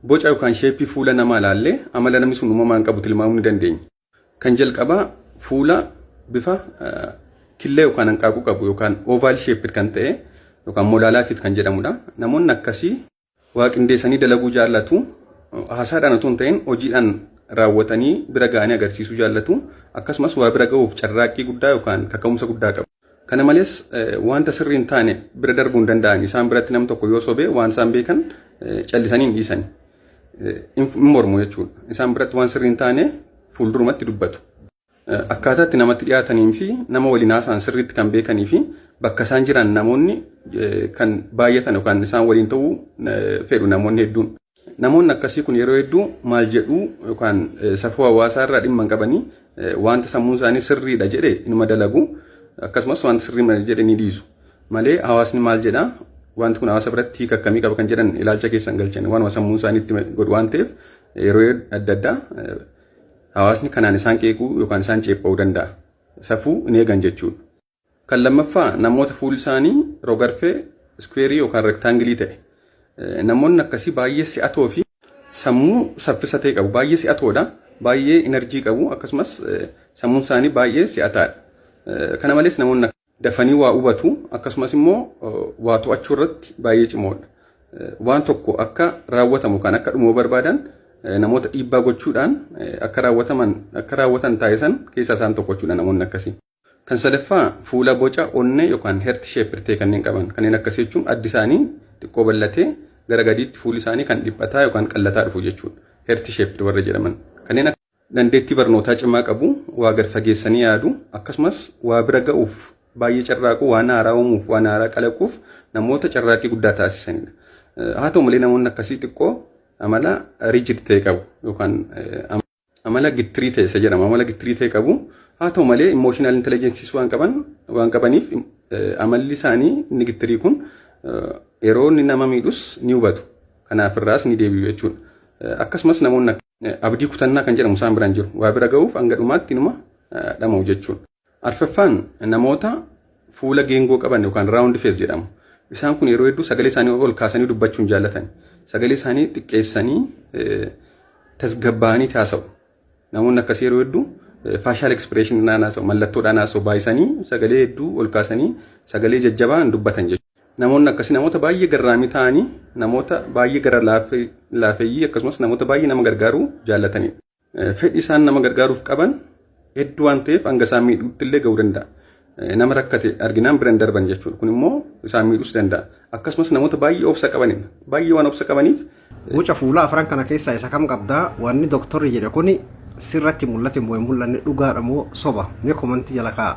Boca yookaan shape fuula namaa ilaallee amala namni sun uumamaan qabu tilmaamuu ni dandeenya. Kan jalqabaa fuula bifa killee yookaan hanqaaquu qabu yookaan oval shaped kan ta'e yookaan molaalaa fit kan jedhamudha. Namoonni akkasii waa qindeessanii dalaguu jaallatu. Haasaadhaan otoo hin ta'in hojiidhaan raawwatanii bira ga'anii agarsiisuu jaallatu. Akkasumas waa bira ga'uuf carraaqqii guddaa yookaan kaka'umsa guddaa qabu. Kana malees wanta sirrii hin taane bira darbuu hin danda'an. Isaan biratti nam tokko yoo sobee waan isaan beekan callisanii hin dhiisani. Hin mormu jechuudha. Isaan biratti waan sirrii hin taane fuuldurumatti dubbatu. Akkaataa itti namatti dhiyaatanii fi nama waliin haasa'an sirriitti kan beekanii fi bakka isaan jiran namoonni kan baay'atan yookaan isaan waliin ta'uu fedhu namoonni hedduun. Namoonni akkasii kun yeroo hedduu maal jedhuu yookaan safuu hawaasaa irraa dhimma hin qabanii, wanta sammuun isaanii sirriidha jedhe inuma dalagu, akkasumas wanta sirrii jedhe ni dhiisu. Malee hawaasni maal jedhaa, wanti kun hawaasa biratti hiika akkamii qaba kan jedhan ilaalcha keessan galchan, waanuma sammuun isaanii itti godhu waan ta'eef yeroo adda addaa hawaasni kanaan isaan qeequu yookaan isaan ceepha'uu danda'a. Safuu hin eegan jechuudha. Kan lammaffaa namoota fuulli isaanii rogarfee, square yookaan rectangle ta'e. Namoonni akkasii baay'ee si'atoo fi sammuu saffisa ta'e qabu. Baay'ee si'atoodha. Baay'ee energy qabu. Akkasumas sammuun isaanii baay'ee si'ataadha. Kana malees namoonni dafanii waa hubatu, akkasumas immoo waa to'achuu irratti baay'ee cimoodha. Waan tokko akka raawwatamu kan akka dhumuu barbaadan namoota dhiibbaa gochuudhaan akka raawwataman akka raawwatan taasisan keessaa isaan tokko jechuudha namoonni akkasii. Kan sadaffaa fuula boca onnee yookaan heart shape ta'e kanneen qaban. Kanneen akkasii jechuun addi isaanii xiqqoo bal'atee gara gadiitti fuulli isaanii kan dhiphataa yookaan qallataa dhufu jechuudha. Heart shape warra jedhaman. Kanneen dandeettii barnootaa cimaa qabu, waa gad fageessanii yaadu, akkasumas waa bira ga'uuf baay'ee carraaquu, waan haaraa uumuuf, waan haaraa kalaquuf namoota carraaqqii guddaa taasisanidha. Haa ta'u malee namoonni akkasii xiqqoo amala rigid ta'e qabu yookaan amala gittirii ta'e isa jedhama. Amala gittirii ta'e qabu. Haa ta'u malee emotional intelligence waan qabaniif amalli isaanii inni gittirii kun yeroo inni nama miidhus ni hubatu. Kanaaf irraas ni deebi'u jechuudha. Akkasumas namoonni abdii kutannaa kan jedhamu isaan biraan jiru. Waa bira ga'uuf hanga dhumaatti inuma dhama'u jechuudha. Arfaffaan namoota fuula geengoo qaban yookaan round face jedhamu. Isaan kun yeroo hedduu sagalee isaanii ol kaasanii dubbachuu hin jaallatan. Sagalee isaanii xiqqeessanii tasgabbaa'anii haasa'u. Namoonni akkasii yeroo hedduu facial expression haasa'u, mallattoodhaan haasa'u, baay'isanii sagalee hedduu ol kaasanii sagalee jajjabaan dubbatan jechuudha. Namoonni akkasii namoota baay'ee garraamii ta'anii, namoota baay'ee gara laafeeyyii, akkasumas namoota baay'ee nama gargaaruu jaallatanidha. Fedhi isaan nama gargaaruuf qaban hedduu waan ta'eef hanga isaan miidhuutti illee ga'uu danda'a. Nama rakkate arginaan bira hin darban jechuudha. Kun immoo isaan miidhuus danda'a. Akkasumas namoota baay'ee obsa qabanidha. Baay'ee waan obsa qabaniif. Boca fuula afran kana keessaa isa kam qabdaa? Wanni doktorri jedhe kuni sirratti mul'ate moo hin mul'anne? Dhugaadha moo soba? Mee comment jala kaa'a.